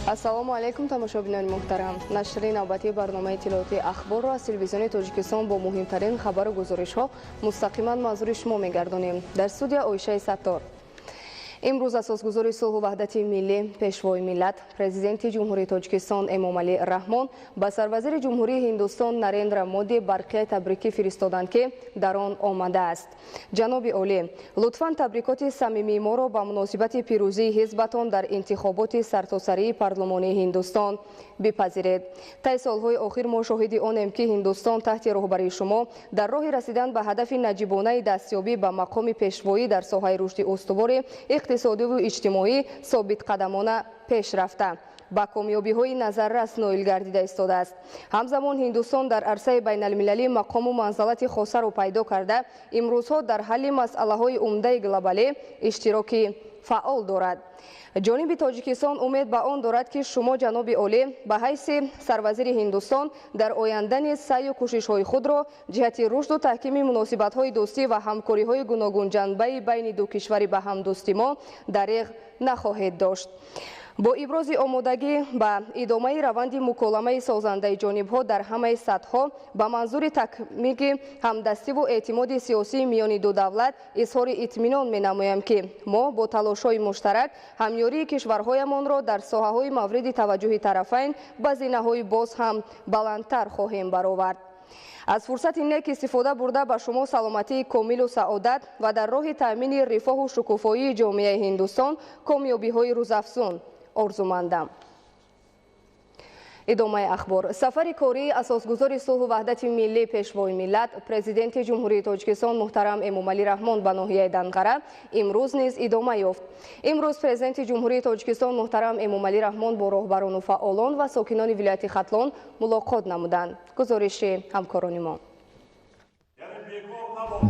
Ассалому алайкум, тамошобинони муҳтарам. Нашри навбатии барномаи иттилоотии Ахборро аз Телевизиони Тоҷикистон бо муҳимтарин хабару гузоришҳо мустақиман манзури шумо мегардонем. Дар студия Оишаи Саттор. Имрӯз асосгузори сулҳу ваҳдати миллӣ, Пешвои миллат, Президенти Ҷумҳурии Тоҷикистон Эмомалӣ Раҳмон ба сарвазири Ҷумҳурии Ҳиндустон Нарендра Моди барқияи табрикӣ фиристоданд, ки дар он омадааст: Ҷаноби олӣ, лутфан табрикоти самимии моро ба муносибати пирӯзии ҳизбатон дар интихоботи сартосарии парлумонии Ҳиндустон бипазиред. Тай солҳои охир мо шоҳиди онем, ки Ҳиндустон таҳти роҳбарии шумо дар роҳи расидан ба ҳадафи наҷибонаи дастёбӣ ба мақоми пешвоӣ дар соҳаи рушди устувори иқтисодиву иҷтимоӣ собитқадамона пеш рафта, ба комёбиҳои назаррас ноил гардида истодааст. Ҳамзамон Ҳиндустон дар арсаи байналмилалӣ мақому манзалати хосаро пайдо карда, имрӯзҳо дар ҳалли масъалаҳои умдаи глобалӣ иштироки фаъол дорад. Ҷониби Тоҷикистон умед ба он дорад, ки шумо, ҷаноби олӣ, ба ҳайси сарвазири Ҳиндустон дар оянда низ саъю кӯшишҳои худро ҷиҳати рушду таҳкими муносибатҳои дӯстӣ ва ҳамкориҳои гуногунҷанбаи байни ду кишвари ба ҳамдӯсти мо дареғ нахоҳед дошт. Бо ибрози омодагӣ ба идомаи раванди муколамаи созандаи ҷонибҳо дар ҳамаи сатҳҳо ба манзури такмики ҳамдастиву эътимоди сиёсии миёни ду давлат изҳори итминон менамоям, ки мо бо талошҳои муштарак ҳамёрии кишварҳоямонро дар соҳаҳои мавриди таваҷҷӯҳи тарафайн ба зинаҳои боз ҳам баландтар хоҳем баровард. Аз фурсати нек истифода бурда, ба шумо саломатии комилу саодат ва дар роҳи таъмини рифоҳу шукуфоии ҷомеаи Ҳиндустон комёбиҳои рӯзафзун орзумандам. Идомаи ахбор. Сафари кории асосгузори сулҳу ваҳдати миллӣ, Пешвои миллат, Президенти Ҷумҳурии Тоҷикистон муҳтарам Эмомалӣ Раҳмон ба ноҳияи Данғара имрӯз низ идома ёфт. Имрӯз Президенти Ҷумҳурии Тоҷикистон муҳтарам Эмомалӣ Раҳмон бо роҳбарону фаъолон ва сокинони вилояти Хатлон мулоқот намуданд. Гузориши ҳамкорони мо.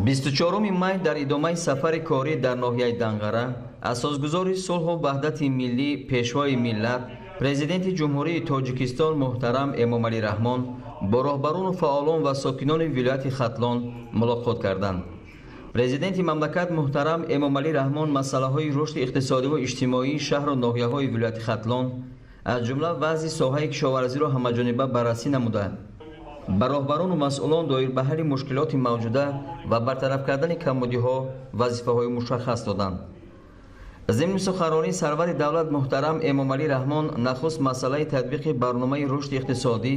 24 май дар идомаи сафари корӣ дар ноҳияи Данғара асосгузори сулҳу ваҳдати миллӣ, Пешвои миллат, Президенти Ҷумҳурии Тоҷикистон муҳтарам Эмомалӣ Раҳмон бо роҳбарону фаъолон ва сокинони вилояти Хатлон мулоқот карданд. Президенти мамлакат муҳтарам Эмомалӣ Раҳмон масъалаҳои рушди иқтисодиву иҷтимоии шаҳру ноҳияҳои вилояти Хатлон, аз ҷумла вазъи соҳаи кишоварзиро ҳамаҷониба баррасӣ намуда, ба роҳбарону масъулон доир ба ҳалли мушкилоти мавҷуда ва бартараф кардани камбудиҳо вазифаҳои мушаххас доданд. Зимни суханронии сарвари давлат муҳтарам Эмомалӣ Раҳмон нахуст масъалаи татбиқи барномаи рушди иқтисодӣ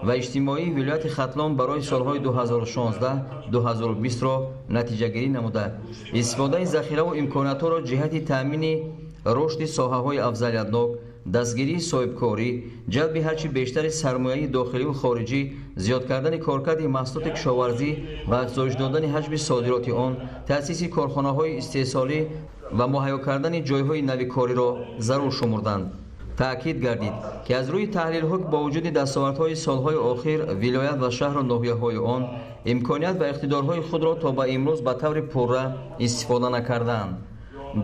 ва иҷтимоии вилояти Хатлон барои солҳои 2016-2020-ро натиҷагирӣ намуда, истифодаи захираву имкониятҳоро ҷиҳати таъмини рушди соҳаҳои афзалиятнок, дастгирии соҳибкорӣ, ҷалби ҳарчи бештари сармояи дохиливу хориҷӣ, зиёд кардани коркарди маҳсулоти кишоварзӣ ва афзоиш додани ҳаҷми содироти он, таъсиси корхонаҳои истеҳсолӣ ва муҳайё кардани ҷойҳои нави кориро зарур шумурданд. Таъкид гардид, ки аз рӯи таҳлилҳо, бо вуҷуди дастовардҳои солҳои охир, вилоят ва шаҳру ноҳияҳои он имконият ва иқтидорҳои худро то ба имрӯз ба таври пурра истифода накардаанд.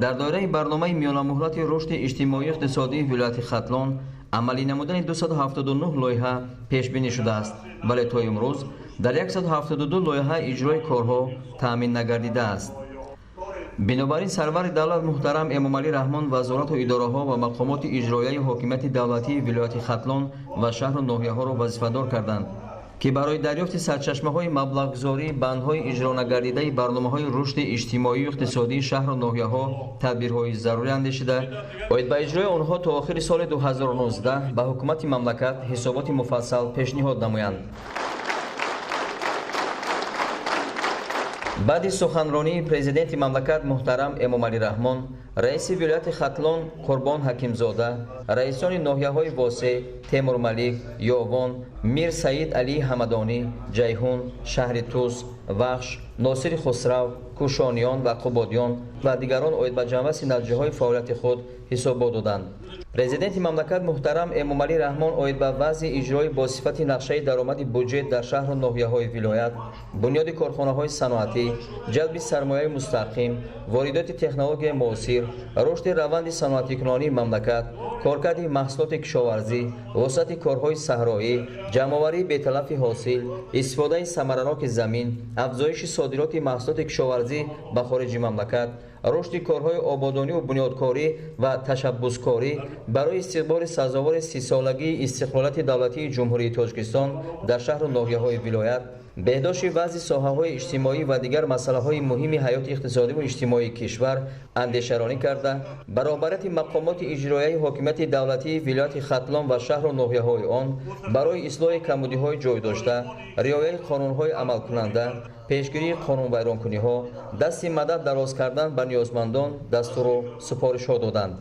Дар доираи барномаи миёнамуҳлати рушди иҷтимоию иқтисодии вилояти Хатлон амалӣ намудани 279 лоиҳа пешбинӣ шудааст, вале то имрӯз дар 172 лоиҳа иҷрои корҳо таъмин нагардидааст. Бинобар ин сарвари давлат муҳтарам Эмомалӣ Раҳмон вазорату идораҳо ва мақомоти иҷроияи ҳокимияти давлатии вилояти Хатлон ва шаҳру ноҳияҳоро вазифадор карданд, ки барои дарёфти сарчашмаҳои маблағгузории бандҳои иҷронагардидаи барномаҳои рушди иҷтимоию иқтисодии шаҳру ноҳияҳо тадбирҳои зарурӣ андешида, оид ба иҷрои онҳо то охири соли 2019 ба ҳукумати мамлакат ҳисоботи муфассал пешниҳод намоянд. Баъди суханронии президенти мамлакат муҳтарам Эмомалӣ Раҳмон раиси вилояти Хатлон Қурбон Ҳакимзода, раисони ноҳияҳои Восеъ, Темурмалик, Ёвон, Мир Саид Алии Ҳамадонӣ, Ҷайҳун, шаҳри Тус, Вахш, Носири Хусрав, Кӯшониён ва Қубодиён ва дигарон оид ба ҷамъбасти натиҷаҳои фаъолияти худ ҳисобот доданд. Президенти мамлакат муҳтарам Эмомалӣ Раҳмон оид ба вазъи иҷрои бо сифати нақшаи даромади буҷет дар шаҳру ноҳияҳои вилоят, бунёди корхонаҳои саноатӣ, ҷалби сармояи мустақим, воридоти технологияи муосир, рушди раванди саноатикунонии мамлакат, коркарди маҳсулоти кишоварзӣ, вусъати корҳои саҳроӣ, ҷамъоварии беталафи ҳосил, истифодаи самараноки замин, афзоиши содироти маҳсулоти кишоварзӣ ба хориҷи мамлакат, Рушди корҳои ободониву бунёдкорӣ ва ташаббускорӣ барои истиқболи сазовори 30-солагии истиқлолияти давлатии Ҷумҳурии Тоҷикистон дар шаҳру ноҳияҳои вилоят, беҳдошти вазъи соҳаҳои иҷтимоӣ ва дигар масъалаҳои муҳими ҳаёти иқтисодиву иҷтимоии кишвар андешаронӣ карда, баробарияти мақомоти иҷроияи ҳокимияти давлатии вилояти Хатлон ва шаҳру ноҳияҳои он барои ислоҳи камбудиҳои ҷой дошта, риояи қонунҳои амалкунанда, пешгирии қонунвайронкуниҳо, дасти мадад дароз кардан ба ниёзмандон дастуру супоришҳо доданд.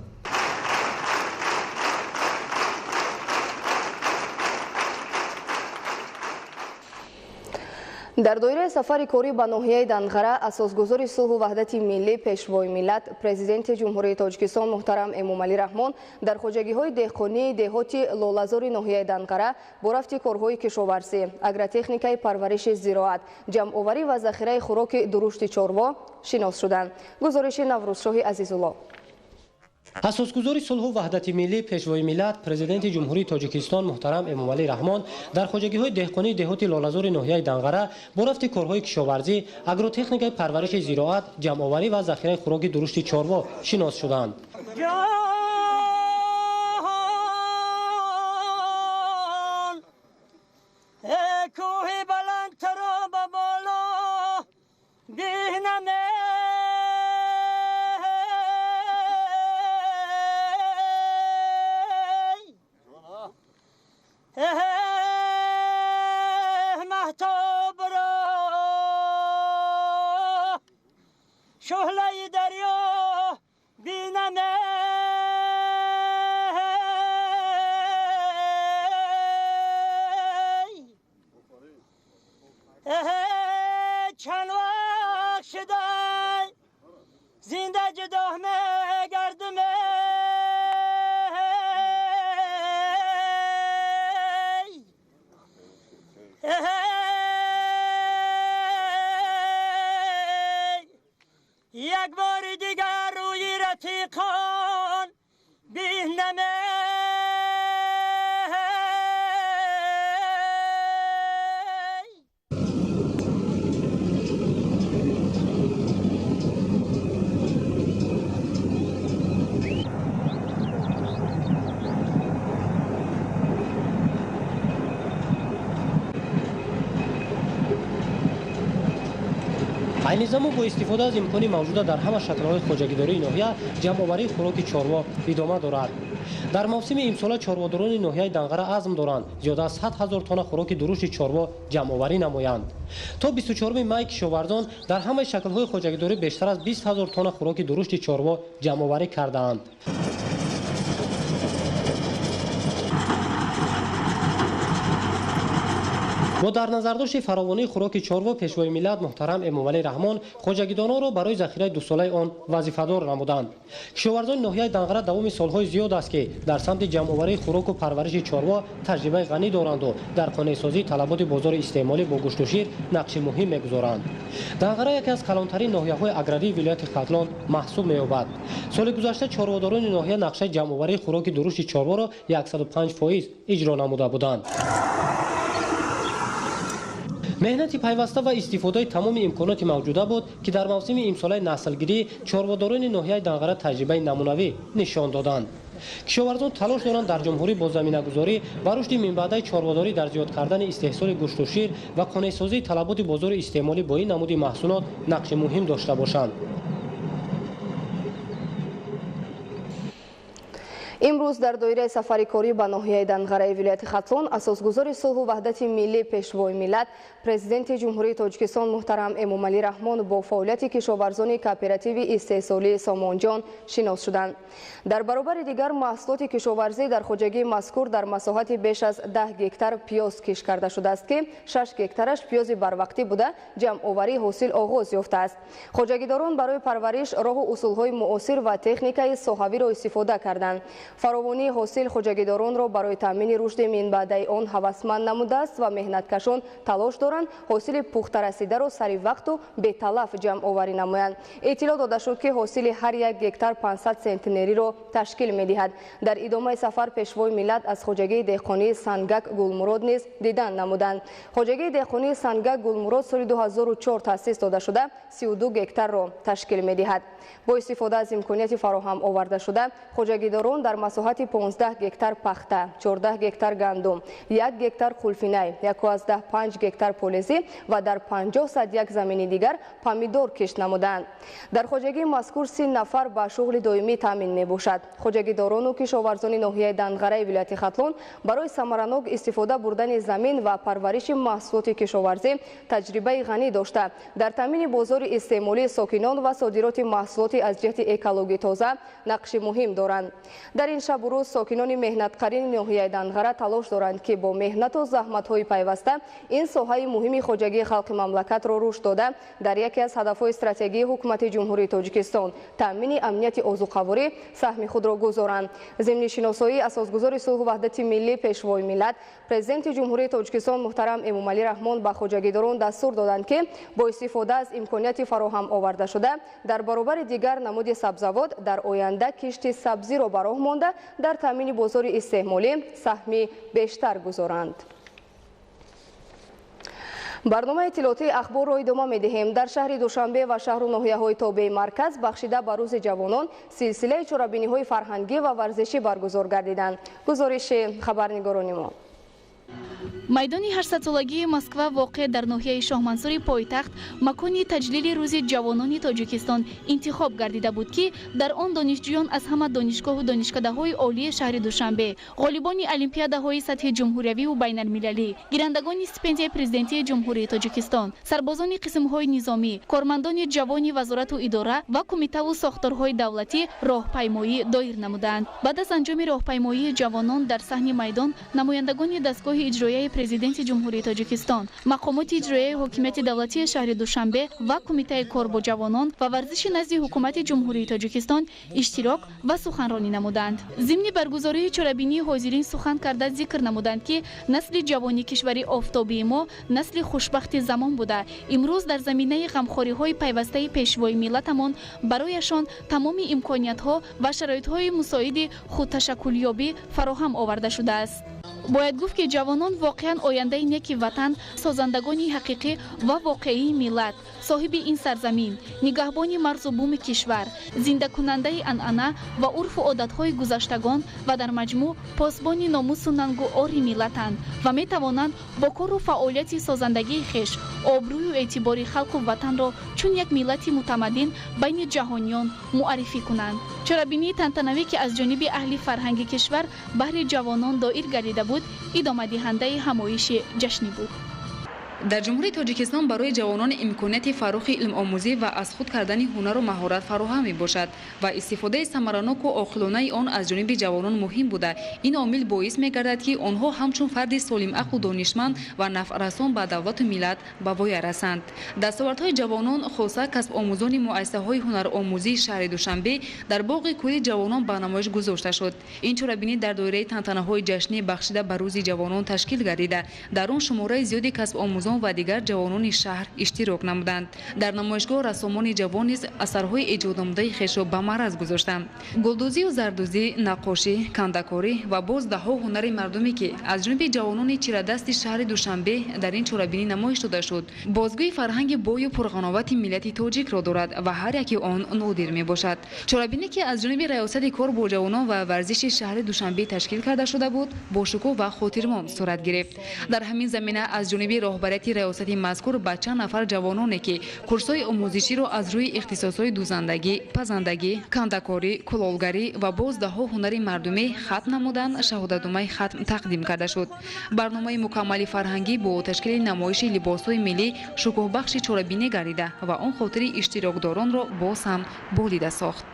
Дар доираи сафари корӣ ба ноҳияи Данғара асосгузори сулҳу ваҳдати миллӣ, пешвои миллат, президенти Ҷумҳурии Тоҷикистон муҳтарам Эмомалӣ Раҳмон дар хоҷагиҳои деҳқонии деҳоти Лолазори ноҳияи Данғара бо рафти корҳои кишоварзӣ, агротехникаи парвариши зироат, ҷамъоварӣ ва захираи хӯроки дурушти чорво шинос шуданд. Гузориши Наврӯзшоҳи Азизулло. Асосгузори сулҳу ваҳдати миллӣ, пешвои миллат, президенти Ҷумҳурии Тоҷикистон муҳтарам Эмомалӣ Раҳмон дар хоҷагиҳои деҳқонии деҳоти Лолазори ноҳияи Данғара бо рафти корҳои кишоварзӣ, агротехникаи парвариши зироат, ҷамъоварӣ ва захираи хӯроки дурушти чорво шинос шуданд. Айни замон бо истифода аз имкони мавҷуда дар ҳама шаклҳои хоҷагидории ноҳия ҷамъоварии хӯроки чорво идома дорад. Дар мавсими имсола чорводорони ноҳияи Данғара азм доранд зиёда аз 100 000 тонна хӯроки дурушти чорво ҷамъоварӣ намоянд. То 24 май кишоварзон дар ҳамаи шаклҳои хоҷагидорӣ бештар аз 20 000 тонна хӯроки дурушти чорво ҷамъоварӣ кардаанд. Бо дар назардошти фаровонии хӯроки чорво пешвои миллат муҳтарам Эмомалӣ Раҳмон хоҷагидононро барои захираи дусолаи он вазифадор намуданд. Кишоварзони ноҳияи Данғара давоми солҳои зиёд аст, ки дар самти ҷамъоварии хӯроку парвариши чорво таҷрибаи ғанӣ доранду дар қонеъсозии талаботи бозори истеъмолӣ бо гӯшту шир нақши муҳим мегузоранд. Данғара яке аз калонтарин ноҳияҳои аграрии вилояти Хатлон маҳсуб меёбад. Соли гузашта чорводорони ноҳия нақшаи ҷамъоварии хӯроки дурушти чорворо 105% иҷро намуда буданд. Меҳнати пайваста ва истифодаи тамоми имконоти мавҷуда буд, ки дар мавсими имсолаи наслгирӣ чорводорони ноҳияи Данғара таҷрибаи намунавӣ нишон доданд. Кишоварзон талош доранд дар ҷумҳурӣ бо заминагузорӣ ва рушди минбаъдаи чорводорӣ дар зиёд кардани истеҳсоли гӯшту шир ва қонеъсозии талаботи бозори истеъмолӣ бо ин намуди маҳсулот нақши муҳим дошта бошанд. Имрӯз дар доираи сафари корӣ ба ноҳияи Данғараи вилояти Хатлон асосгузори сулҳу ваҳдати миллӣ, пешвои миллат, президенти Ҷумҳурии Тоҷикистон муҳтарам Эмомалӣ Раҳмон бо фаъолияти кишоварзони кооперативи истеҳсолии Сомонҷон шинос шуданд. Дар баробари дигар маҳсулоти кишоварзӣ дар хоҷагии мазкур дар масоҳати беш аз 10 гектар пиёз кишт карда шудааст, ки 6 гектараш пиёзи барвақтӣ буда, ҷамъоварии ҳосил оғоз ёфтааст. Хоҷагидорон барои парвариш роҳу усулҳои муосир ва техникаи соҳавиро истифода карданд. Фаровонии ҳосил хоҷагидоронро барои таъмини рушди минбаъдаи он ҳавасманд намудааст ва меҳнаткашон талош доранд ҳосили пухтарасидаро сари вақту беталаф ҷамъоварӣ намоянд. Иттилоъ дода шуд, ки ҳосили ҳар як гектар 500 сентнериро ташкил медиҳад. Дар идомаи сафар Пешвои миллат аз хоҷагии деҳқонии Сангак Гулмурод низ дидан намуданд. Хоҷагии деҳқонии Сангак Гулмурод соли 2004 таъсис дода шуда, 32 гектарро ташкил медиҳад. Бо истифода аз имконияти фароҳам оварда шуда, хоҷагидорон дар масоҳати 15 гектар пахта, 14 гектар гандум, 1 гектар қулфинай, 1,5 гектар полезӣ ва дар 50 як замини дигар помидор кишт намуданд. Дар хоҷагии мазкур 30 нафар ба шуғли доимӣ таъмин мебошад. Хоҷагидорону кишоварзони ноҳияи Данғараи вилояти Хатлон барои самаранок истифода бурдани замин ва парвариши маҳсулоти кишоварзӣ таҷрибаи ғанӣ дошта, дар таъмини бозори истеъмолии сокинон ва содироти маҳсулоти аз ҷиҳати экологӣ тоза нақши муҳим доранд. Дар ин шабу рӯз сокинони меҳнатқарини ноҳияи Данғара талош доранд, ки бо меҳнату заҳматҳои пайваста ин соҳаи муҳими хоҷагии халқи мамлакатро рушд дода, дар яке аз ҳадафҳои стратегии ҳукумати Ҷумҳурии Тоҷикистон, таъмини амнияти озуқаворӣ, саҳми худро гузоранд. Зимни шиносоии асосгузори сулҳу ваҳдати миллӣ, Пешвои миллат, Президенти Ҷумҳурии Тоҷикистон муҳтарам Эмомалӣ Раҳмон ба хоҷагидорон дастур доданд, ки бо истифода аз имконияти фароҳам оварда шуда, дар баробари дигар намуди сабзавот дар оянда кишти сабзиро ба роҳ монда, дар таъмини бозори истеъмолӣ саҳми бештар гузоранд. Барномаи иттилоотии ахборро идома медиҳем. Дар шаҳри Душанбе ва шаҳру ноҳияҳои тобеи марказ бахшида ба Рӯзи ҷавонон силсилаи чорабиниҳои фарҳангӣ ва варзишӣ баргузор гардиданд. Гузориши хабарнигорони мо. Майдони 800-солагии Москва, воқеъ дар ноҳияи Шоҳмансури пойтахт, макони таҷлили Рӯзи ҷавонони Тоҷикистон интихоб гардида буд, ки дар он донишҷӯён аз ҳама донишгоҳу донишкадаҳои олии шаҳри Душанбе, ғолибони олимпиадаҳои сатҳи ҷумҳуриявиву байналмилалӣ, гирандагони стипендияи Президентии Ҷумҳурии Тоҷикистон, сарбозони қисмҳои низомӣ, кормандони ҷавони вазорату идора ва кумитаву сохторҳои давлатӣ роҳпаймоӣ доир намуданд. Баъд аз анҷоми роҳпаймоии ҷавонон дар саҳни майдон намояндагони дастгоҳи иҷроияи Президенти Ҷумҳурии Тоҷикистон, мақомоти иҷроияи ҳокимияти давлатии шаҳри Душанбе ва Кумитаи кор бо ҷавонон ва варзиши назди Ҳукумати Ҷумҳурии Тоҷикистон иштирок ва суханронӣ намуданд. Зимни баргузории чорабинии ҳозирин сухан карда, зикр намуданд, ки насли ҷавони кишвари офтобии мо насли хушбахти замон буда, имрӯз дар заминаи ғамхориҳои пайвастаи Пешвои миллатамон барояшон тамоми имкониятҳо ва шароитҳои мусоиди худташаккулёбӣ фароҳам оварда шудааст. Бояд гуфт, ки ҷавонон воқеан ояндаи неки ватан, созандагони ҳақиқӣ ва воқеии миллат, соҳиби ин сарзамин, нигаҳбони марзу буми кишвар, зиндакунандаи анъана ва урфу одатҳои гузаштагон ва дар маҷмӯъ посбони номусу нангу ори миллатанд ва метавонанд бо кору фаъолияти созандагии хеш обрӯю эътибори халқу ватанро чун як миллати мутамаддин байни ҷаҳониён муаррифӣ кунанд. Чорабинии тантанавӣ, ки аз ҷониби аҳли фарҳанги кишвар баҳри ҷавонон доир гардида буд, идомадиҳандаи ҳамоиши ҷашнӣ буд. Дар Ҷумҳурии Тоҷикистон барои ҷавонон имконияти фарохи илмомӯзӣ ва аз худ кардани ҳунару маҳорат фароҳам мебошад ва истифодаи самараноку оқилонаи он аз ҷониби ҷавонон муҳим буда, ин омил боис мегардад, ки онҳо ҳамчун фарди солимақлу донишманд ва нафърасон ба давлату миллат ба воя расанд. Дастовардҳои ҷавонон, хоса касбомӯзони муассисаҳои ҳунаромӯзии шаҳри Душанбе, дар боғи кӯли ҷавонон ба намоиш гузошта шуд. Ин чорабинӣ дар доираи тантанаҳои ҷашнӣ бахшида ба Рӯзи ҷавонон ташкил гардида, дар он шумораи зиёди касбомӯзон ва дигар ҷавонони шаҳр иштирок намуданд. Дар намоишгоҳ рассомони ҷавон низ асарҳои эҷоднамудаи хешро ба маъраз гузоштанд. Гулдӯзию зардӯзӣ, наққошӣ, кандакорӣ ва боз даҳҳо ҳунари мардуме, ки аз ҷониби ҷавонони чирадасти шаҳри Душанбе дар ин чорабинӣ намоиш дода шуд, бозгӯи фарҳанги бою пурғановати миллати тоҷикро дорад ва ҳар яки он нодир мебошад. Чорабинӣ, ки аз ҷониби Раёсати кор бо ҷавонон ва варзиши шаҳри Душанбе ташкил карда шуда буд, бо шукӯҳ ва хотирмон сурат гирифт. Дар ҳамин замина аз ҷониби роҳбарияти раёсати мазкур ба чанд нафар ҷавононе, ки курсҳои омӯзиширо аз рӯи ихтисосҳои дӯзандагӣ, пазандагӣ, кандакорӣ, кулолгарӣ ва боз даҳҳо ҳунари мардумӣ хатм намуданд, шаҳодатномаи хатм тақдим карда шуд. Барномаи мукаммали фарҳангӣ бо ташкили намоиши либосҳои миллӣ шукӯҳбахши чорабинӣ гардида ва он хотири иштирокдоронро боз ҳам болида сохт.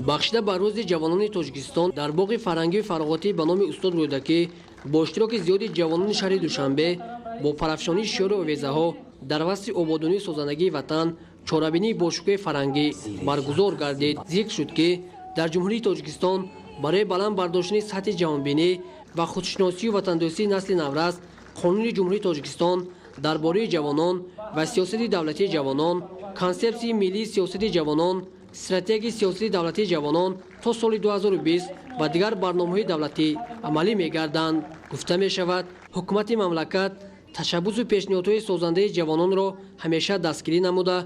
Бахшида ба Рӯзи ҷавонони Тоҷикистон дар боғи фарҳангию фароғатӣ ба номи устод Рӯдакӣ бо иштироки зиёди ҷавонони шаҳри Душанбе бо парафшонии шиёру овезаҳо дар васфи ободонию созандагии ватан чорабинии бошукӯҳи фарҳангӣ баргузор гардид. Зикр шуд, ки дар Ҷумҳурии Тоҷикистон Барои баланд бардоштани сатҳи ҷаҳонбинӣ ва худшиносию ватандӯстии насли наврас, Қонуни Ҷумҳурии Тоҷикистон дар бораи ҷавонон ва сиёсати давлатии ҷавонон, Консепсияи миллии сиёсати ҷавонон, Стратегияи сиёсати давлатии ҷавонон то соли 2020 ва дигар барномаҳои давлатӣ амалӣ мегарданд. Гуфта мешавад, ҳукумати мамлакат ташаббусу пешниҳодҳои созандаи ҷавононро ҳамеша дастгирӣ намуда,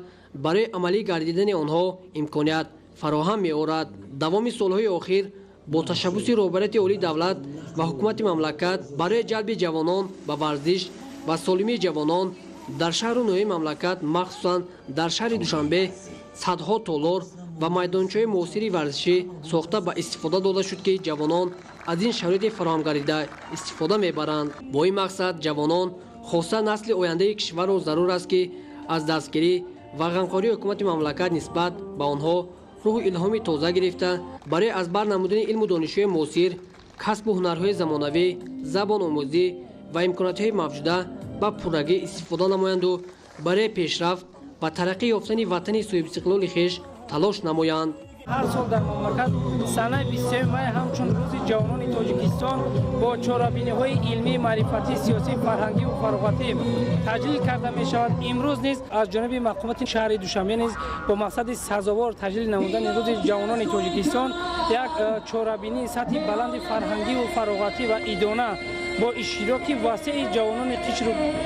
барои амалӣ гардидани онҳо имконият фароҳам меорад. Давоми солҳои охир бо ташаббуси роҳбарияти олии давлат ва ҳукумати мамлакат барои ҷалби ҷавонон ба варзиш ва солимии ҷавонон дар шаҳру ноҳияи мамлакат, махсусан дар шаҳри Душанбе, садҳо толор ва майдончаҳои муосири варзишӣ сохта ба истифода дода шуд, ки ҷавонон аз ин шароити фароҳамгардида истифода мебаранд. Бо ин мақсад ҷавонон, хоса насли ояндаи кишварро зарур аст, ки аз дастгирӣ ва ғамхории ҳукумати мамлакат нисбат ба онҳо рӯҳу илҳоми тоза гирифта, барои аз бар намудани илму донишҳои муосир, касбу ҳунарҳои замонавӣ, забономӯзӣ ва имкониятҳои мавҷуда ба пуррагӣ истифода намоянду барои пешрафт ва тараққӣ ёфтани ватани соҳибистиқлоли хеш талош намоянд. Ҳар сол дар мамлакат санаи 23 май ҳамчун Рӯзи ҷавонони Тоҷикистон бо чорабиниҳои илмӣ, маърифатӣ, сиёсӣ, фарҳангиву фароғатӣ таҷлил карда мешавад. Имрӯз низ аз ҷониби мақомоти шаҳри Душанбе низ бо мақсади сазовор таҷлил намудани Рӯзи ҷавонони Тоҷикистон як чорабинии сатҳи баланди фарҳангиву фароғатӣ ва идона бо иштироки васеи ҷавонони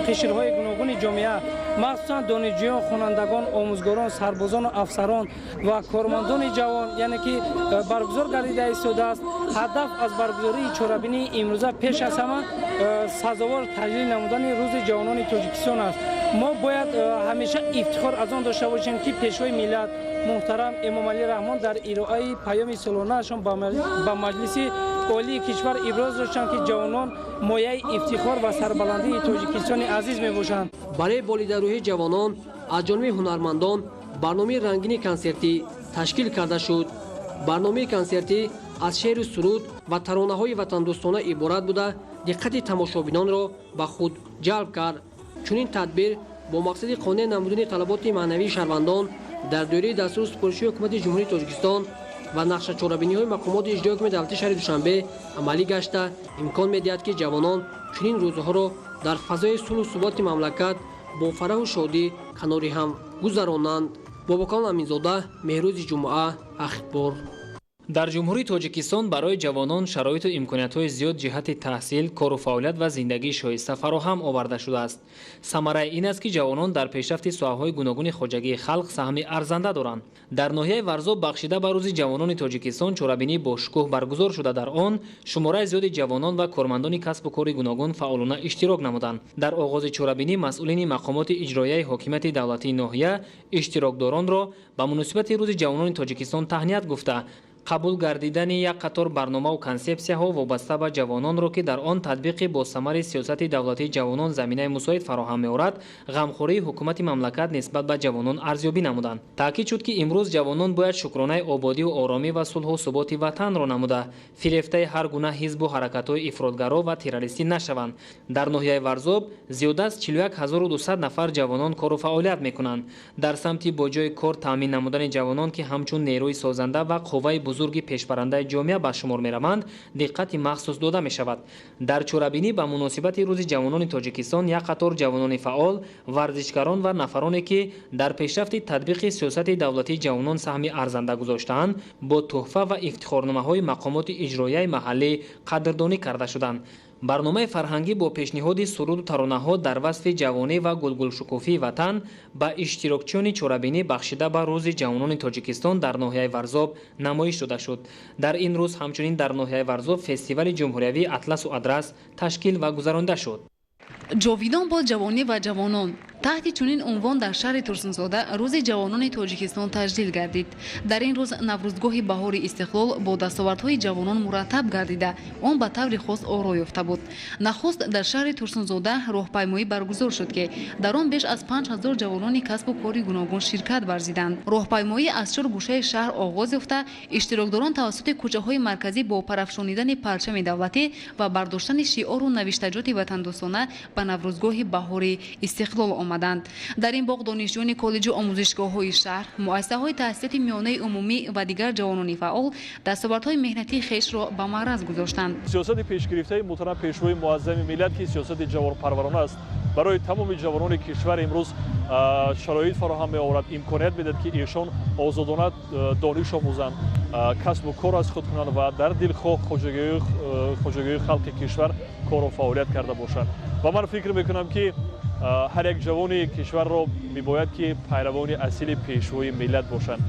қишрҳои гуногуни ҷомеа, махсусан донишҷӯён, хонандагон, омӯзгорон, сарбозону афсарон ва кормандони ҷавон, яъне ки баргузор гардида истодааст. Ҳадаф аз баргузории чорабинии имрӯза пеш аз ҳама сазовор таҷлил намудани Рӯзи ҷавонони Тоҷикистон аст. Мо бояд ҳамеша ифтихор аз он дошта бошем, ки Пешвои миллат муҳтарам Эмомалӣ Раҳмон дар ироаи паёми солонаашон ба Маҷлиси Олии кишвар иброз доштанд, ки ҷавонон мояи ифтихор ва сарбаландии Тоҷикистони азиз мебошанд. Барои болидарӯҳии ҷавонон аз ҷониби ҳунармандон барномаи рангини консертӣ ташкил карда шуд. Барномаи консертӣ аз шеъру суруд ва таронаҳои ватандӯстона иборат буда, диққати тамошобинонро ба худ ҷалб кард. Чунин тадбир бо мақсади қонеъ намудани талаботи маънавии шаҳрвандон дар доираи дастуру супоришҳои Ҳукумати Ҷумҳурии Тоҷикистон ва нақшачорабиниҳои мақомоти иҷроии ҳукумати давлатии шаҳри Душанбе амалӣ гашта, имкон медиҳад, ки ҷавонон чунин рӯзҳоро дар фазои сулҳу суботи мамлакат бо фараҳу шодӣ канори ҳам гузаронанд. Бобокалон Аминзода, Меҳрӯзи Ҷумъа, Ахбор. Дар Ҷумҳурии Тоҷикистон барои ҷавонон шароиту имкониятҳои зиёд ҷиҳати таҳсил, кору фаъолият ва зиндагии шоиста фароҳам оварда шудааст. Самараи ин аст, ки ҷавонон дар пешрафти соҳаҳои гуногуни хоҷагии халқ саҳми арзанда доранд. Дар ноҳияи Варзоб бахшида ба Рӯзи ҷавонони Тоҷикистон чорабинии бошукӯҳ баргузор шуда, дар он шумораи зиёди ҷавонон ва кормандони касбу кори гуногун фаъолона иштирок намуданд. Дар оғози чорабинӣ масъулини мақомоти иҷроияи ҳокимияти давлатии ноҳия иштирокдоронро ба муносибати Рӯзи ҷавонони Тоҷикистон таҳният гуфта, қабул гардидани як қатор барномаву консепсияҳо вобаста ба ҷавононро, ки дар он татбиқи босамари сиёсати давлатии ҷавонон заминаи мусоид фароҳам меорад, ғамхории ҳукумати мамлакат нисбат ба ҷавонон арзёбӣ намуданд. Таъкид шуд, ки имрӯз ҷавонон бояд шукронаи ободиву оромӣ ва сулҳу суботи ватанро намуда, фирефтаи ҳар гуна ҳизбу ҳаракатҳои ифротгаро ва террористӣ нашаванд. Дар ноҳияи Варзоб зиёда аз 41 200 нафар ҷавонон кору фаъолият мекунанд. Дар самти бо ҷои кор таъмин намудани ҷавонон, ки ҳамчун нерӯи созанда ва қувваи бузурги пешбарандаи ҷомеа ба шумор мераванд, диққати махсус дода мешавад. Дар чорабинӣ ба муносибати Рӯзи ҷавонони Тоҷикистон як қатор ҷавонони фаъол, варзишгарон ва нафароне, ки дар пешрафти татбиқи сиёсати давлатии ҷавонон саҳми арзанда гузоштаанд, бо тӯҳфа ва ифтихорномаҳои мақомоти иҷроияи маҳаллӣ қадрдонӣ карда шуданд. Барномаи фарҳангӣ бо пешниҳоди суруду таронаҳо дар васфи ҷавонӣ ва гулгулшукуфии ватан ба иштирокчиёни чорабинӣ бахшида ба Рӯзи ҷавонони Тоҷикистон дар ноҳияи Варзоб намоиш дода шуд. Дар ин рӯз ҳамчунин дар ноҳияи Варзоб фестивали ҷумҳуриявии «Атласу адрас» ташкил ва гузаронида шуд. Ҷовидон бод ҷавонӣ ва ҷавонон! Таҳти чунин унвон дар шаҳри Турсунзода Рӯзи ҷавонони Тоҷикистон таҷлил гардид. Дар ин рӯз Наврӯзгоҳи баҳори истиқлол бо дастовардҳои ҷавонон мураттаб гардида, он ба таври хос оро ёфта буд. Нахуст дар шаҳри Турсунзода роҳпаймоӣ баргузор шуд, ки дар он беш аз 5000 ҷавонони касбу кори гуногун ширкат варзиданд. Роҳпаймоӣ аз чор гӯшаи шаҳр оғоз ёфта, иштирокдорон тавассути кӯчаҳои марказӣ бо парафшонидани парчами давлатӣ ва бардоштани шиору навиштаҷоти ватандӯстона ба Наврӯзгоҳи баҳори истиқлол омаданд. омаданд. Дар ин боғ донишҷӯёни коллеҷу омӯзишгоҳҳои шаҳр, муассисаҳои таҳсилоти миёнаи умумӣ ва дигар ҷавонони фаъол дастовардҳои меҳнатии хешро ба маъраз гузоштанд. Сиёсати пешгирифтаи муҳтарам Пешвои муаззами миллат, ки сиёсати ҷавонпарварона аст, барои тамоми ҷавонони кишвар имрӯз шароит фароҳам меоварад, имконият медиҳад, ки эшон озодона дониш омӯзанд, касбу кор аз худ кунанд ва дар дилхоҳ хоҷагиҳои халқи кишвар кору фаъолият карда бошанд. Ва ман фикр мекунам, ки ҳар як ҷавони кишварро мебояд, ки пайравони асили Пешвои миллат бошанд.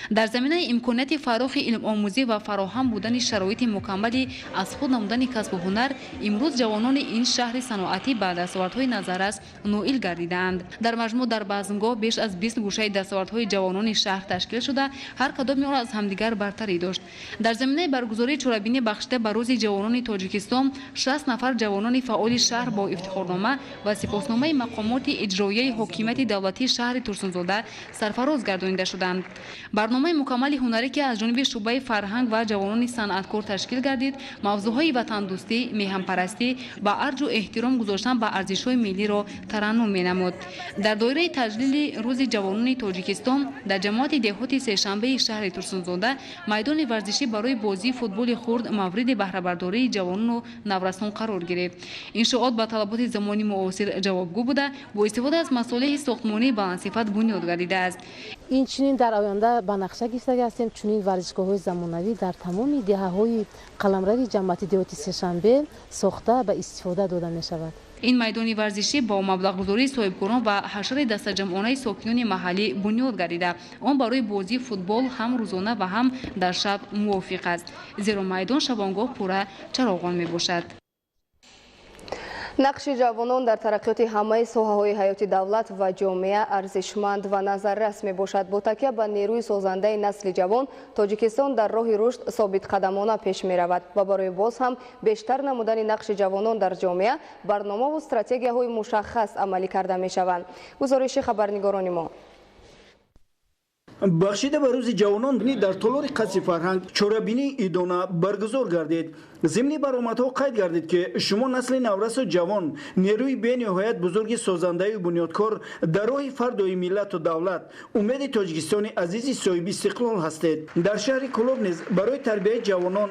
Дар заминаи имконияти фарохи илмомӯзӣ ва фароҳам будани шароити мукаммали аз худ намудани касбу ҳунар, имрӯз ҷавонони ин шаҳри саноатӣ ба дастовардҳои назаррас ноил гардидаанд. Дар маҷмӯъ дар базмгоҳ беш аз 20 гӯшаи дастовардҳои ҷавонони шаҳр ташкил шуда, ҳар кадоми он аз ҳамдигар бартарӣ дошт. Дар заминаи баргузории чорабинӣ бахшида ба Рӯзи ҷавонони Тоҷикистон 60 нафар ҷавонони фаъоли шаҳр бо ифтихорнома ва сипосномаи мақомоти иҷроияи ҳокимияти давлатии шаҳри Турсунзода сарфароз гардонида шуданд. Барномаи мукаммали ҳунарӣ, ки аз ҷониби шӯъбаи фарҳанг ва ҷавонони санъаткор ташкил гардид, мавзӯъҳои ватандӯстӣ, меҳанпарастӣ ва арҷу эҳтиром гузоштан ба арзишҳои миллиро тараннум менамуд. Дар доираи таҷлили Рӯзи ҷавонони Тоҷикистон дар ҷамоати деҳоти Сешанбеи шаҳри Турсунзода майдони варзишӣ барои бозии футболи хурд мавриди баҳрабардории ҷавонону наврасон қарор гирифт. Иншоот ба талаботи замони муосир ҷавобгӯ буда, бо истифода аз масолеҳи сохтмонии баландсифат бунёд гардидааст. Инчунин дар оянда ба нақша гирифтага ҳастем чунин варзишгоҳҳои замонавӣ дар тамоми деҳаҳои қаламрави ҷамоати деҳоти Сешанбе сохта ба истифода дода мешавад. Ин майдони варзишӣ бо маблағгузории соҳибкорон ва ҳашари дастаҷамъонаи сокинони маҳаллӣ бунёд гардида, он барои бозии футбол ҳам рӯзона ва ҳам дар шаб мувофиқ аст, зеро майдон шабонгоҳ пурра чароғон мебошад. Нақши ҷавонон дар тараққиёти ҳамаи соҳаҳои ҳаёти давлат ва ҷомеа арзишманд ва назаррас мебошад. Бо такя ба нерӯи созандаи насли ҷавон, Тоҷикистон дар роҳи рушд собитқадамона пеш меравад ва барои боз ҳам бештар намудани нақши ҷавонон дар ҷомеа барномаву стратегияҳои мушаххас амалӣ карда мешаванд. Гузориши хабарнигорони мо. Бахшида ба Рӯзи ҷавонон дар толори қасри фарҳанг чорабинии идона баргузор гардид. Зимни баромадҳо қайд гардид, ки шумо насли наврасу ҷавон нерӯи бениҳоят бузурги созандаю бунёдкор дар роҳи фардои миллату давлат, умеди Тоҷикистони азизи соҳиби истиқлол ҳастед. Дар шаҳри Кӯлоб низ барои тарбияи ҷавонон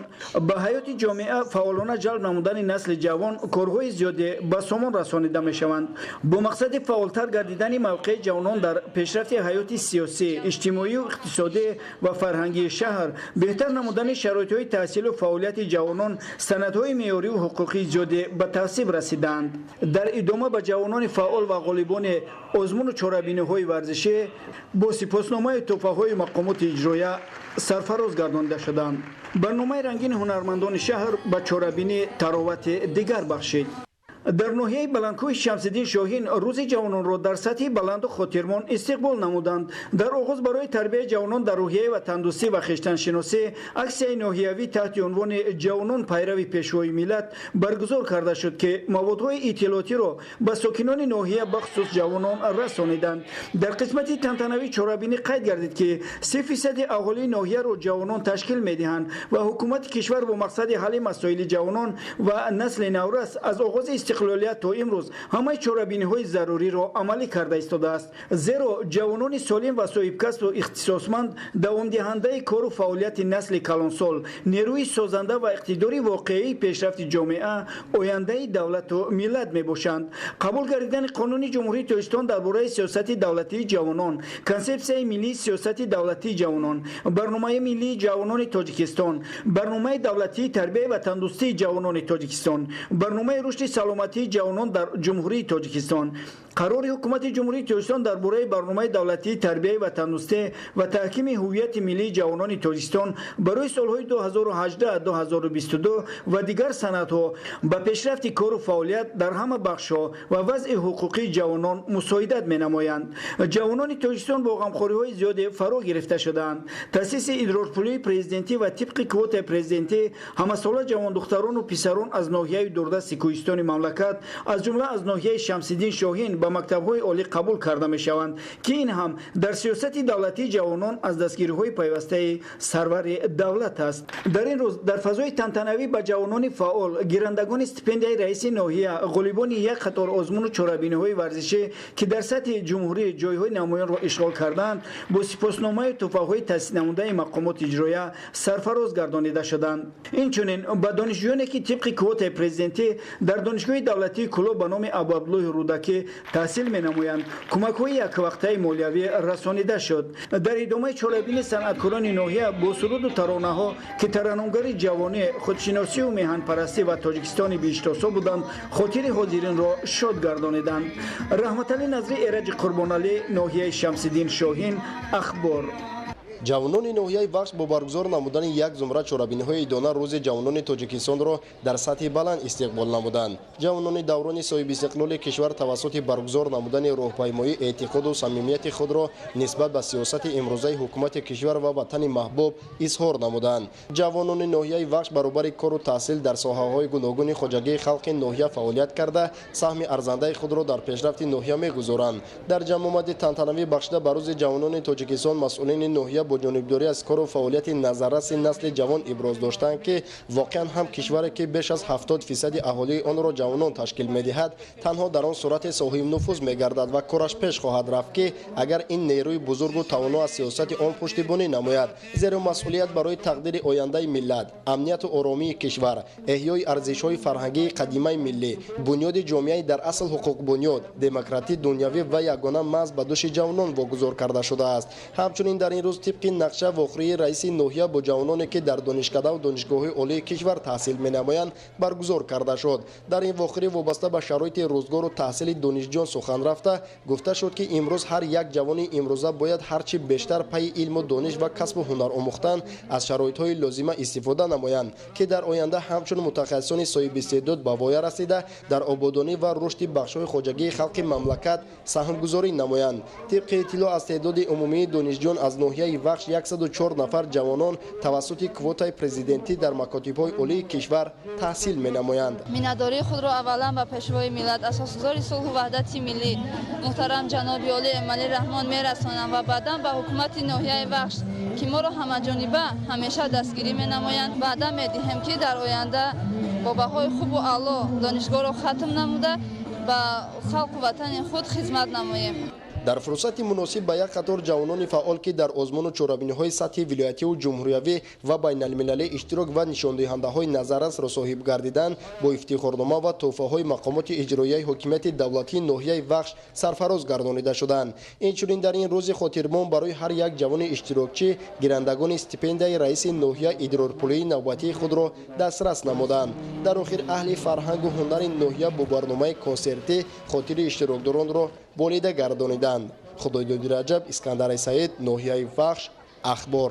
ба ҳаёти ҷомеа фаъолона ҷалб намудани насли ҷавон корҳои зиёде ба сомон расонида мешаванд. Бо мақсади фаъолтар гардидани мавқеи ҷавонон дар пешрафти ҳаёти сиёсӣ, иҷтимоию иқтисодӣ ва фарҳангии шаҳр, беҳтар намудани шароитҳои таҳсилу фаъолияти ҷавонон санадҳои меъёриву ҳуқуқии зиёде ба тасвиб расиданд. Дар идома ба ҷавонони фаъол ва ғолибони озмуну чорабиниҳои варзишӣ бо сипосномаи тӯҳфаҳои мақомоти иҷроя сарфароз гардонида шуданд. Барномаи рангини ҳунармандони шаҳр ба чорабинӣ таровати дигар бахшид. Дар ноҳияи Баландкӯҳи Шамсиддин Шоҳин Рӯзи ҷавононро дар сатҳи баланду хотирмон истиқбол намуданд. Дар оғоз барои тарбияи ҷавонон дар рӯҳияи ватандӯстӣ ва хештаншиносӣ аксияи ноҳиявӣ таҳти унвони «Ҷавонон пайрави Пешвои миллат» баргузор карда шуд, ки маводҳои иттилоотиро ба сокинони ноҳия, бахусус ҷавонон, расониданд. Дар қисмати тантанавӣ чорабинӣ қайд гардид, ки 3 фисади аҳолии ноҳияро ҷавонон ташкил медиҳанд ва ҳукумати кишвар бо мақсади ҳалли масоили ҷавонон ва насли наврас аз оғози истиқлолият то имрӯз ҳамаи чорабиниҳои заруриро амалӣ карда истодааст, зеро ҷавонони солим ва соҳибкасбу ихтисосманд давомдиҳандаи кору фаъолияти насли калонсол, нерӯи созанда ва иқтидори воқеии пешрафти ҷомеа, ояндаи давлату миллат мебошанд. Қабул гардидани Қонуни Ҷумҳурии Тоҷикистон дар бораи сиёсати давлатии ҷавонон, Консепсияи миллии сиёсати давлатии ҷавонон, Барномаи миллии ҷавонони Тоҷикистон, Барномаи давлатии тарбияи ватандӯстии ҷавонони Тоҷикистон, Барномаи рушди саломатии ҷавонон дар Ҷумҳурии Тоҷикистон, Қарори Ҳукумати Ҷумҳурии Тоҷикистон дар бораи Барномаи давлатии тарбияи ватандӯстӣ ва таҳкими ҳуввияти миллии ҷавонони Тоҷикистон барои солҳои 2018-2022 ва дигар санадҳо ба пешрафти кору фаъолият дар ҳама бахшҳо ва вазъи ҳуқуқии ҷавонон мусоидат менамоянд. Ҷавонони Тоҷикистон бо ғамхориҳои зиёде фаро гирифта шудаанд. Таъсиси идрорпулии президентӣ ва тибқи квотаи президентӣ ҳамасола ҷавондухтарону писарон аз ноҳияи дурдасти кӯҳистони мамлакат, аз ҷумла аз ноҳияи Шамсиддин Шоҳин, ба мактабҳои олӣ қабул карда мешаванд, ки ин ҳам дар сиёсати давлатии ҷавонон аз дастгириҳои пайвастаи сарвари давлат аст. Дар ин рӯз дар фазои тантанавӣ ба ҷавонони фаъол, гирандагони стипендияи раиси ноҳия, ғолибони як қатор озмуну чорабиниҳои варзишӣ, ки дар сатҳи ҷумҳурӣ ҷойҳои намоёнро ишғол карданд, бо сипосномаю тӯҳфаҳои таъсиснамудаи мақомоти иҷроия сарфароз гардонида шуданд. Инчунин ба донишҷӯёне, ки тибқи квотаи президентӣ дар донишгоҳи давлатии Кӯлоб ба номи Абуабдуллоҳи Рӯдакӣ таҳсил менамоянд, кӯмакҳои яквақтаи молиявӣ расонида шуд. Дар идомаи чорабини санъаткорони ноҳия бо суруду таронаҳо, ки тараннумгари ҷавонӣ, худшиносию меҳанпарастӣ ва Тоҷикистони биҳиштосо буданд, хотири ҳозиринро шод гардониданд. Раҳматалӣ Назрӣ, Эраҷи Қурбоналӣ, ноҳияи Шамсиддин Шоҳин, Ахбор. Ҷавонони ноҳияи Вахш бо баргузор намудани як зумра чорабиниҳои идона рӯзи ҷавонони Тоҷикистонро дар сатҳи баланд истиқбол намуданд. Ҷавонони даврони соҳибистиқлоли кишвар тавассути баргузор намудани роҳпаймоӣ эътиқоду самимияти худро нисбат ба сиёсати имрӯзаи ҳукумати кишвар ва ватани маҳбуб изҳор намуданд. Ҷавонони ноҳияи Вахш баробари кору таҳсил дар соҳаҳои гуногуни хоҷагии халқи ноҳия фаъолият карда, саҳми арзандаи худро дар пешрафти ноҳия мегузоранд. Дар ҷамъомади тантанавӣ бахшида ба рӯзи ҷавонони Тоҷикистон масъулини ноҳия бо ҷонибдорӣ аз кору фаъолияти назарраси насли ҷавон иброз доштанд, ки воқеан ҳам кишваре, ки беш аз 70% аҳолии онро ҷавонон ташкил медиҳад, танҳо дар он сурате соҳибнуфуз мегардад ва кораш пеш хоҳад рафт, ки агар ин нерӯи бузургу тавоно аз сиёсати он пуштибонӣ намояд. Зеро масъулият барои тақдири ояндаи миллат, амнияту оромии кишвар, эҳёи арзишҳои фарҳангии қадимаи миллӣ, бунёди ҷомеаи дар асл ҳуқуқбунёд, демократӣ, дунявӣ ва ягона маҳз ба дӯши ҷавонон вогузор карда шудааст. Ҳамчунин дар ин рӯз тибқи нақша вохӯрии раиси ноҳия бо ҷавононе, ки дар донишкадаву донишгоҳҳои олии кишвар таҳсил менамоянд, баргузор карда шуд. Дар ин вохӯрӣ вобаста ба шароити рӯзгору таҳсили донишҷӯён сухан рафта, гуфта шуд, ки имрӯз ҳар як ҷавони имрӯза бояд ҳарчи бештар пайи илму дониш ва касбу ҳунар омӯхтан, аз шароитҳои лозима истифода намоянд, ки дар оянда ҳамчун мутахассисони соҳибистеъдод ба воя расида, дар ободонӣ ва рушди бахшҳои хоҷагии халқи мамлакат саҳмгузорӣ намоянд. Тибқи иттилоъ аз теъдоди умумии донишҷӯён аз ноҳияи Вахш 104 нафар ҷавонон тавассути квотаи президентӣ дар макотибҳои олии кишвар таҳсил менамоянд. Миннатдории худро аввалан ба пешвои миллат, асосгузори сулҳу ваҳдати миллӣ муҳтарам ҷаноби олӣ Эмомалӣ Раҳмон мерасонам ва баъдан ба ҳукумати ноҳияи Вахш, ки моро ҳамаҷониба ҳамеша дастгирӣ менамоянд. Ваъда медиҳем, ки дар оянда бо баҳои хубу аъло донишгоҳро хатм намуда, ба халқу ватани худ хизмат намоем. Дар фурсати муносиб ба як қатор ҷавонони фаъол, ки дар озмуну чорабиниҳои сатҳи вилоятиву ҷумҳуриявӣ ва байналмилалӣ иштирок ва нишондиҳандаҳои назаррасро соҳиб гардиданд, бо ифтихорнома ва тӯҳфаҳои мақомоти иҷроияи ҳокимияти давлатии ноҳияи Вахш сарфароз гардонида шуданд. Инчунин дар ин рӯзи хотирмон барои ҳар як ҷавони иштирокчӣ гирандагони стипендияи раиси ноҳия идрорпулии навбатии худро дастрас намуданд. Дар охир аҳли фарҳангу ҳунари ноҳия бо барномаи консертӣ хотири иштирокдоронро болида гардониданд. Худойдоди Раҷаб, Искандари Саид, ноҳияи Вахш, Ахбор.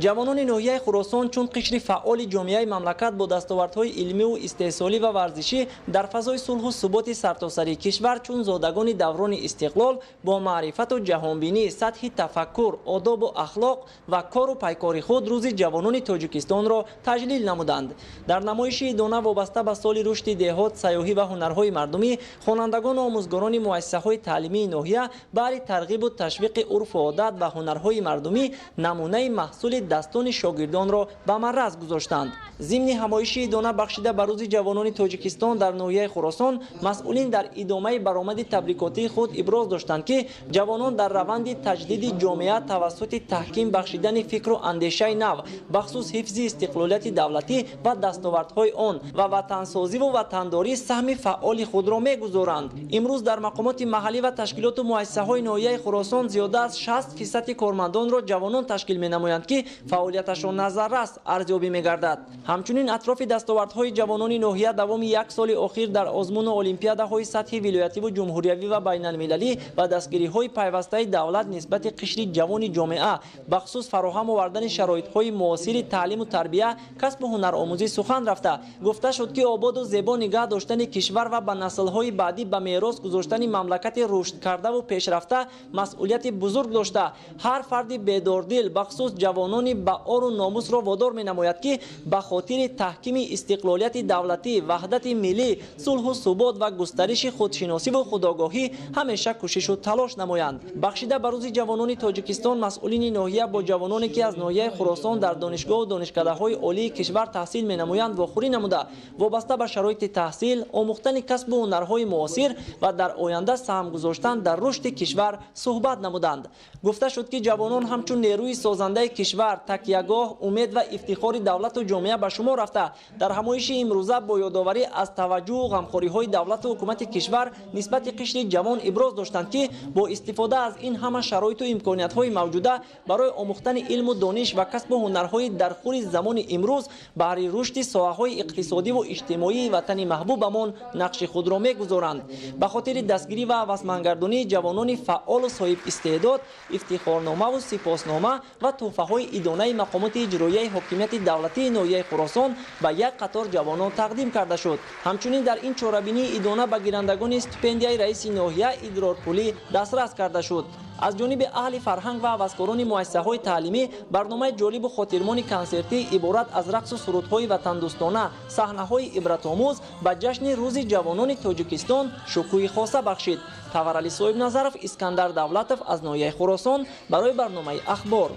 Ҷавонони ноҳияи Хуросон чун қишри фаъоли ҷомеаи мамлакат бо дастовардҳои илмиву истеҳсолӣ ва варзишӣ дар фазои сулҳу суботи сартосарии кишвар, чун зодагони даврони истиқлол бо маърифату ҷаҳонбинӣ, сатҳи тафаккур, одобу ахлоқ ва кору пайкори худ рӯзи ҷавонони Тоҷикистонро таҷлил намуданд. Дар намоиши идона вобаста ба соли рушди деҳот, сайёҳӣ ва ҳунарҳои мардумӣ, хонандагону омӯзгорони муассисаҳои таълимии ноҳия баҳри тарғибу ташвиқи урфу одат ва ҳунарҳои мардумӣ намунаи маҳсули дастони шогирдонро ба марраз гузоштанд. Зимни ҳамоиши идона бахшида ба рӯзи ҷавонони Тоҷикистон дар ноҳияи Хуросон, масъулин дар идомаи баромади табрикотии худ иброз доштанд, ки ҷавонон дар раванди таҷдиди ҷомеа тавассути таҳким бахшидани фикру андешаи нав, бахусус ҳифзи истиқлолияти давлатӣ ва дастовардҳои он ва ватансозиву ватандорӣ саҳми фаъоли худро мегузоранд. Имрӯз дар мақомоти маҳаллӣ ва ташкилоту муассисаҳои ноҳияи Хуросон зиёда аз 60% кормандонро ҷавонон ташкил менамоянд, ки фаъолияташон назаррас арзёбӣ мегардад. Ҳамчунин атрофи дастовардҳои ҷавонони ноҳия давоми як соли охир дар озмуну олимпиадаҳои сатҳи вилоятиву ҷумҳуриявӣ ва байналмилалӣ ва дастгириҳои пайвастаи давлат нисбати қишри ҷавони ҷомеа, бахусус фароҳам овардани шароитҳои муосири таълиму тарбия, касбу ҳунаромӯзӣ сухан рафта, гуфта шуд, ки ободу зебо нигаҳ доштани кишвар ва ба наслҳои баъдӣ ба мерос гузоштани мамлакати рушдкардаву пешрафта масъулияти бузург дошта, ҳар фарди бедордил, бахусус ҷавонони баору номусро водор менамояд, ки ба хотири таҳкими истиқлолияти давлатӣ, ваҳдати миллӣ, сулҳу субот ва густариши худшиносиву худогоҳӣ ҳамеша кӯшишу талош намоянд. Бахшида ба рӯзи ҷавонони Тоҷикистон масъулини ноҳия бо ҷавононе, ки аз ноҳияи Хуросон дар донишгоҳу донишкадаҳои олии кишвар таҳсил менамоянд, вохӯрӣ намуда, вобаста ба шароити таҳсил, омӯхтани касбу ҳунарҳои муосир ва дар оянда саҳм гузоштан дар рушди кишвар суҳбат намуданд. Гуфта шуд, ки ҷавонон ҳамчун нерӯи созандаи кишвар, такягоҳ, умед ва ифтихори давлату ҷомеа ба шумор рафта, дар ҳамоиши имрӯза бо ёдоварӣ аз таваҷҷӯҳу ғамхориҳои давлату ҳукумати кишвар нисбати қишри ҷавон иброз доштанд, ки бо истифода аз ин ҳама шароиту имкониятҳои мавҷуда барои омӯхтани илму дониш ва касбу ҳунарҳои дар хури замони имрӯз баҳри рушди соҳаҳои иқтисодиву иҷтимоии ватани маҳбубамон нақши худро мегузоранд. Ба хотири дастгирӣ ва ҳавасмандгардонии ҷавонони фаъолу соҳибистеъдод ифтихорномаву сипоснома ва тӯҳфаҳои идонаи мақомоти иҷроияи ҳокимияти давлатии ноҳияи Хуросон ба як қатор ҷавонон тақдим карда шуд. Ҳамчунин дар ин чорабинии идона ба гирандагони стипендияи раиси ноҳия идрорпулӣ дастрас карда шуд. Аз ҷониби аҳли фарҳанг ва ҳаваскорони муассисаҳои таълимӣ барномаи ҷолибу хотирмони консертӣ иборат аз рақсу сурудҳои ватандӯстона, саҳнаҳои ибратомӯз ба ҷашни рӯзи ҷавонони Тоҷикистон шукӯҳи хоса бахшид. Таварали Соҳибназаров, Искандар Давлатов аз ноҳияи Хуросон барои барномаи Ахбор.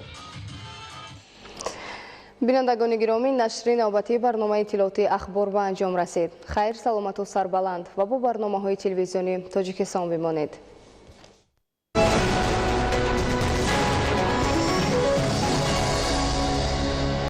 Бинандагони гиромӣ, нашри навбатии барномаи иттилоотии Ахбор ба анҷом расид. Хайр, саломату сарбаланд ва бо барномаҳои телевизиони Тоҷикистон бимонед.